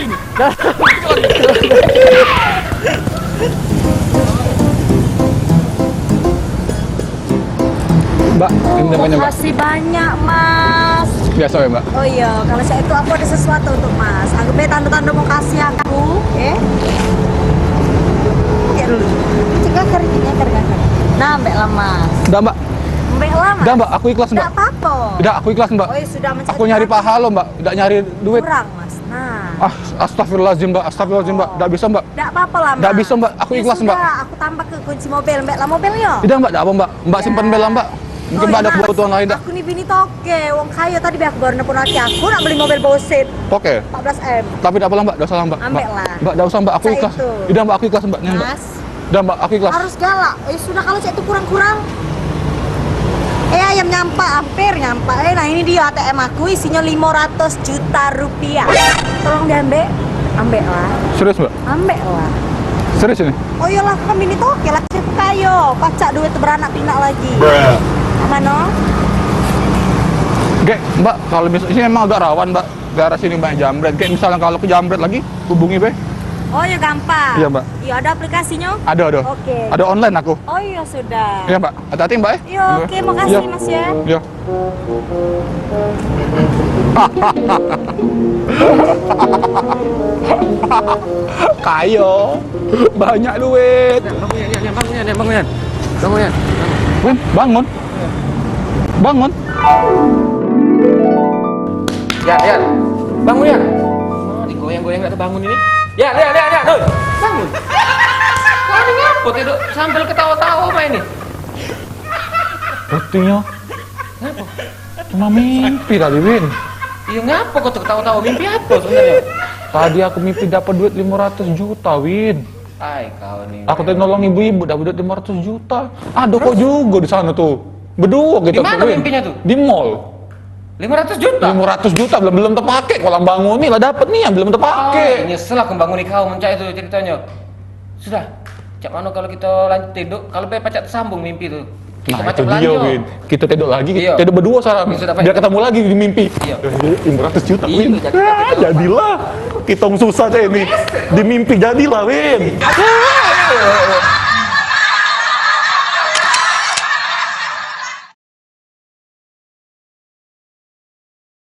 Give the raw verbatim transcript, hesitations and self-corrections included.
lagi nih. Mbak, ini namanya, Mbak. Makasih banyak, Mas. Biasa ya, Mbak? Oh iya, kalau saya itu aku ada sesuatu untuk Mas. Aku be tanda-tanda mau kasih aku, eh. Kayak dulu. Cek ngakar, cek ngakar, ngakar. Nah, ambek lah, Mas. Udah, Mbak. Ambek lah, Mas. Udah, Mbak, aku ikhlas, Mbak. Nggak apa-apa. Udah, aku ikhlas, Mbak. Oh, ya sudah, Mas. Aku nyari pahala, Mbak. Nggak nyari duit. Kurang, Mas. Nah. Ah, astagfirullahaladzim, Mbak. Astagfirullahaladzim, Mbak. Oh. Nggak bisa, Mbak. Ndak apalah, Mbak. Ndak bisa, Mbak. Aku ikhlas, Mbak. Ya sudah, aku tambah ke kunci mobil, Mbak. Lah mobilnyo? Idak, Mbak. Ndak apa, Mbak. Mbak simpan be lah, Mbak. Mungkin, Mbak, ada kebutuhan lain, dah. Aku ni bini toke, wong kayo tadi be aku baru nelpon laki aku nak beli mobil bosit. Oke. Empat belas M. Tapi ndak apalah, Mbak. Ndak usah lah, Mbak. Ambek lah. Mbak, ndak usah, Mbak. Aku ikhlas. Idak, Mbak. Aku ikhlas, Mbak. Ni, Mbak. Mas. Idak, Mbak. Aku ikhlas. Harus galak. Eh, sudah kalau cak itu kurang-kurang. Eh, ayam nyampak, hampir nyampak. Eh, nah ini dia A T M aku, isinya lima ratus juta rupiah. Tolong diambek. Ambek lah. Serius, Mbak? Ambek lah. Serius ini? Oh iyalah, aku kan bini toke lah, aku kayo. Pacak duit beranak pinak lagi. Aman, no? Gek, Mbak, kalau misal, ini emang agak rawan, Mbak. Daerah sini banyak jambret. Gek, misalnya kalau kejambret lagi, hubungi be. Oh ya, gampang. Iya, Mbak. Iya, ada aplikasinya? Ada, ada. Oke. Ada online aku. Oh iya, sudah. Iya, Mbak. Hati-hati, Mbak, eh. Iya, oke, makasih, Mas, ya. Iya. Kayo, banyak duit. Bangun, Yan, Yan, Yan, bangun, Yan, Yan, bangun, Yan. Bangun, Yan. Bangun. Win, bangun. Bangun. Yan, Yan. Bangun, Yan. Oh, digoyang-goyang nggak terbangun ini. Yan, Yan, Yan, Yan. Oi, bangun. Kau ni ngapa tidur sambil ketawa-tawa main ni? Buktinya. Ngapa? Cuma mimpi tadi, Win. Iya, ngapa kau tertawa-tawa? Mimpi apa sebenarnya? Tadi aku mimpi dapat duit lima ratus juta, Win. Ai, kau ni. Aku tadi nolong ibu-ibu, dapat duit lima ratus juta. Ada kau juga di sana tuh. Berdua kita. Di mana mimpinya tuh? Di mall. Lima ratus juta? Lima ratus juta belum, belum terpakai. Kau lah bangun ni lah dapat ni yang belum terpakai. Oh, nyesel aku bangun ni kau mencak itu ceritanya. Sudah, cak mano kalau kita lanjut tidur, kalau be pacak tersambung mimpi tu. Kita pacak belanja. Nah, itu dia, Win. Kita tidur lagi, iya, tidur berdua sekarang. Iya, sudah, biar ketemu lagi di mimpi. Iya. Eh, lima ratus juta, iya, Win. Jadi, ah, jadilah. Kita susah cak ini. Di mimpi jadilah, Win.